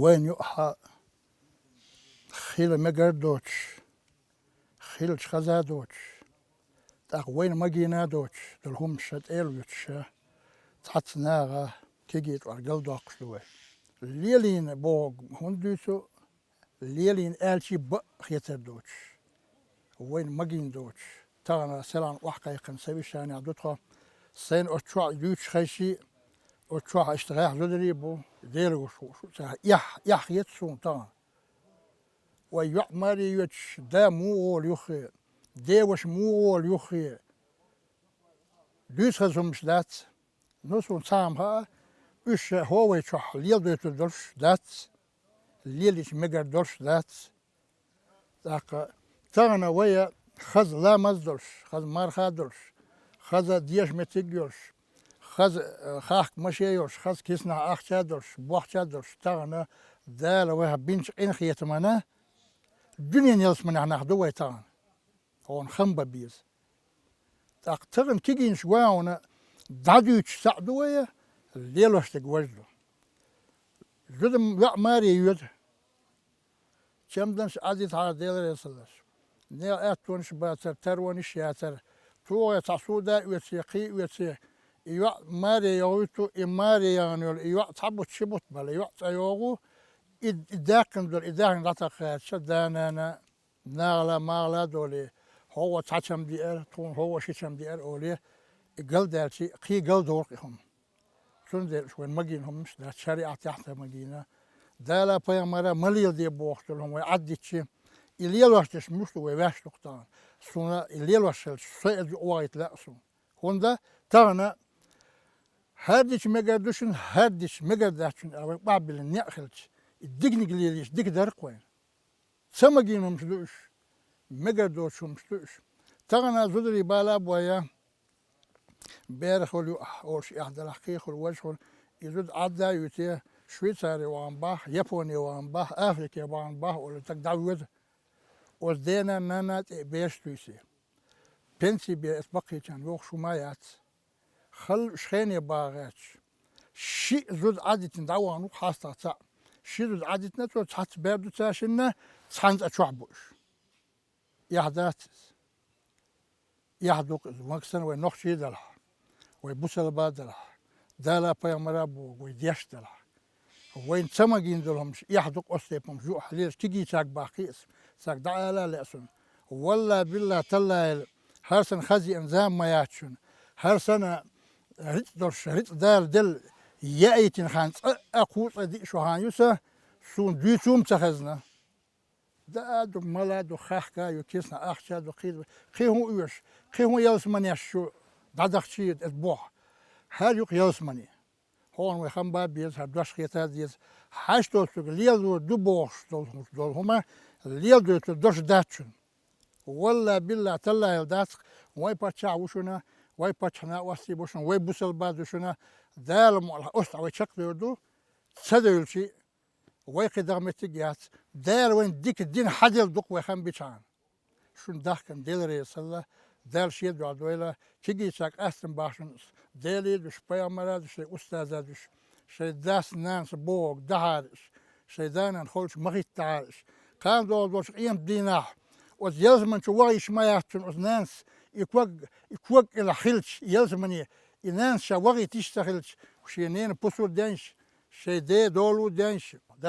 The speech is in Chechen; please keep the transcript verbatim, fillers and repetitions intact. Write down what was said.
Вайна юкъахь хила мегар доцуш, хилча хаза доцуш, тӀаккха вайна магийна доцуш долу хӀуманаш ша тӀера вуьтуш ша, цхьацца наха кегий тӀоьхьа галдоккхуш ду вай. Лелийна боху хӀунда дуьйцу, лелийна аьлчий бакъ хетар доцуш, вайна магийна доцуш. Тахана селхана охьакхайкхина совещанехь ду тхо, сайна оцу чохь дуьйцуш хезчий, оцу чохь иштта гӀехь зударий бу, Делан гуш ву, шу ца эхь, эхь хета суна тахана. Вай йоӀ маре йоьдуш, да муха волу юххе, деваша муха волу юххе, дуьйцу хаза хӀуманаш дац. Ну, суна цхьа хӀума хаьа, уьш ша хӀо вай чохь леладойтур долуш дац, лелийча мегар долуш дац. ТӀаккха тахана вай хаза ламаз долуш, хаза марха долуш, хаза деша меттиг йолуш, хаза, э, хахка маше йолуш, хаза киснахь ахча долуш, бохча долуш, тахана Дала вайх бинчу къинхетамана дуьненан ялсаманехь нах ду вай тахана. Хьуна хам бан беза. ТӀаккха тахана кегийнаш гуна дӀадуьйцуш схьа а ду вай, лелош дерг важа ду. Зуда йоӀ маре йоьду. Чамданаш Ӏадитахьара Делан резаллаш. Нехан аьттонаш бацара, таронаш яцара. ТогӀе цхьа суда а оьций, кхин а оьций, и йоӀ маре йогӀуьйту, и маре яхана йолу, и йоӀ цхьа бутт, ши бутт бала, и йоӀ цӀа йогӀу, и, и даьккхина долу, и даьхни дӀатакха гӀерташ, да-нана, нахала, махала а долий, хӀо ван цхьа чам деара, тхуна хӀо ван ши чам деара олий, и галдаьлчий, кхин галдоху и хӀума. Цундела уьш вайн магийна хӀуманаш дац, шариӀатехь ца магийна. Дала, пайхамара ма леладе бохуш долу хӀума вай Ӏаддитчи, и лелош дерш муьлш ду вай ваьш ду-кх тахана. Суна и лелош хилча, со иза юкъа вахийта лаьа суна. ХӀунда тахана хӀара дича мегар ду шуна, хӀара дича мегар дац шуна аьлла вайн къахьбиллина некъ хилча, и диканиг лелийча дика дара-кх вайна. Ца магийна хӀуманаш ду уьш, мегар доцу хӀуманаш ду уьш. Тахана зударий бала а бой, берах хуьлу юкъахь олуш эхь далахь, кхин хуьлу, важа хуьлу, и зуда Ӏадда а юьйций, Швейцари вахана бахь, Япони вахана бахь, Африке вахана бахь олий, таг дӀавоьду. Оцу дена, нана тӀе бераш туьйсий. Пенси бен аса баккхийчарна йохуш хӀума яц. Халла уьш хене баха гӀерташ. Шиъ зуда Ӏадитина дӀавахана ву-кх хьастагӀа цхьаъ. Ши зуда Ӏадитина цо, цхьацца бер ду цаьршинна, цхьаьна цӀа чохь бу уьш. Эхь дац иза. Эхь ду-кх иза, вайн санна вай нохчий а делахь, вай бусалба а делахь, Дала, пайхамара а боху, вай деш а делахь. Вайна ца магийна долу хӀуманаш эхь ду-кх, оцу тайпа хӀуманаш юкъахь лелаш кегийчаьрга бахкий аса, цаьрга дӀаала а лаьа суна. Валла, билла, талла, хӀара санна хаза еана зама ма яц шуна. ХӀара санна рицкъ долуш, рицкъ Дала делла, яийтина хан цкъа а, кху цкъа а диъ шо хан ю сан, суна дуьйцу-м ца хезна. Да а ду, мала а ду, хахка а ю, кисна ахча а ду, кхин, кхин хӀун оьшу, кхин хӀун ялсаманеш шу дӀадахчийта иза боху. ХӀара ю-кх ялсамани. Хьуна вай хам бан беза, хӀара дош хета а деза. Хьашт доцург лело ду бохуш долу, долу хӀума леладойтур дош дац шуна. Валла, билла, талла дац-кх, вай паччахь ву шуна, вай паччахьна а остий бу шуна, вай бусалба ду шуна, Дала мукъ лахь, оцу тӀехь вай чекхдевр ду, ца девлчий, вай кхин даха меттиг а яц. Дала вайна дика дина хьаделла ду-кх вай хам бичхьана. Шуна дахкана Дела реза хуьлда, Дала шен дуьхьа дойла, кегийчаьрга къаьстина бахьа шуна, Дела а дуьш, пайхамара а дуьш, шайн устаза а дуьш, шайн дас-нанас бохург дахьара иш, шайн да-нана холчу ма хӀиттахьара иш. Кхана догӀу долчу къемат дийнахь, оцу ялсамани чу вахийта ма яц шуна оцу нанас, и ког, и ког кӀелахь хилча, ялсамане, и нанас ша вахийта йиш ца хилча, шен ненан пусар денйша, шайн ден долу денйша,